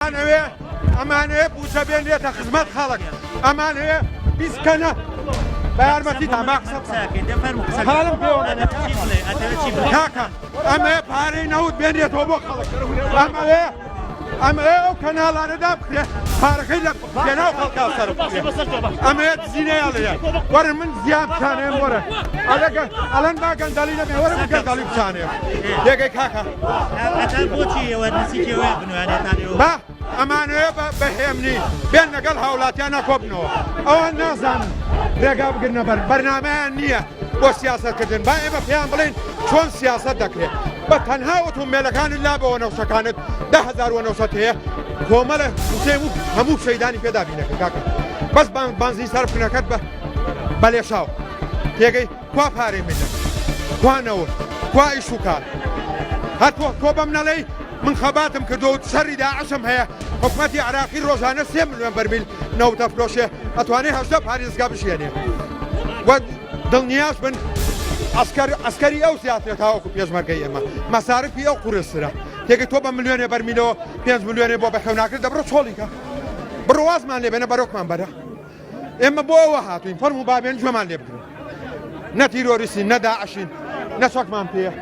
ئەمانەوێ ئەمانەوێ بودجە بێنرێتە خزمەت خەڵک ئەمانەوێ بیسکەنە بە یارمەتیتان با قسە بکەم. حاڵم پێوە کاکە ئەمەیە پارەی نەوت بێنرێتەوە بۆ خەڵک ئەمەوێ ئەمەوێ ئەو کەناڵانە دابخرێ پارەکەی لە پێناو خەڵکا سەرف بکرێ ئەمەیە دزینەیە وەرە من زیان بچانێم وەرە ئەلەگە ئەلەن با گەندەڵی نەبێ وەرە من گەندەڵی بچانێم لێگەی کاکە بۆچی ئێوە نزیکەوە بنوانێتان با ئەمانەوێ بە هێمنی بێن لەگەڵ هاوڵاتیانە کۆبنەوە ئەوان نازانن ڕێگا بگرنە بەر بەرنامەیان نییە بۆ سیاسەتکردن با ئێمە پێیان بڵێن چۆن سیاسەت دەکرێت بە تەنها ئۆتۆمبیلەکانت لا بەوە نەوشەکانت 10900 هەیە کۆمەڵە وتێم و هەموو شەیدانی پێدا بینەکە کاکە بەس بانزی سەرفنەکەت بە بەلێشاو تێگەی کوا پارەی میللەت کوا نەوت کوا ئیش و کار هەر تۆ تۆ بەم نەڵێی من خەباتم کردو و شەڕی داعشم هەیە حکومەتی عراقی ڕۆژانە سێ ملیۆن بەرمیل نەوت ئەفرۆشێ ئەتوانێ هەژدە پارێزگا بژیێنێ و دڵنیاش بن ئەسکەر ئەسکەری ئەو زیاترە تاوەکو پێشمەرگەی ئێمە مەسارفی ئەو قورسترە تێگەی تۆ بە ملیۆنێ بەرمیلەوە پێنج ملیۆنێ بۆ بەخێو ناکرێت دەبڕۆ چۆڵیکە بڕۆ وازمان لێ بێنە بەرۆکمان بەرە ئێمە بۆ ئەوە هاتوین فەرموو با بێن گوێمان لێ بگرن نە تیرۆریستین نە داعشین نە چەکمان پێیە.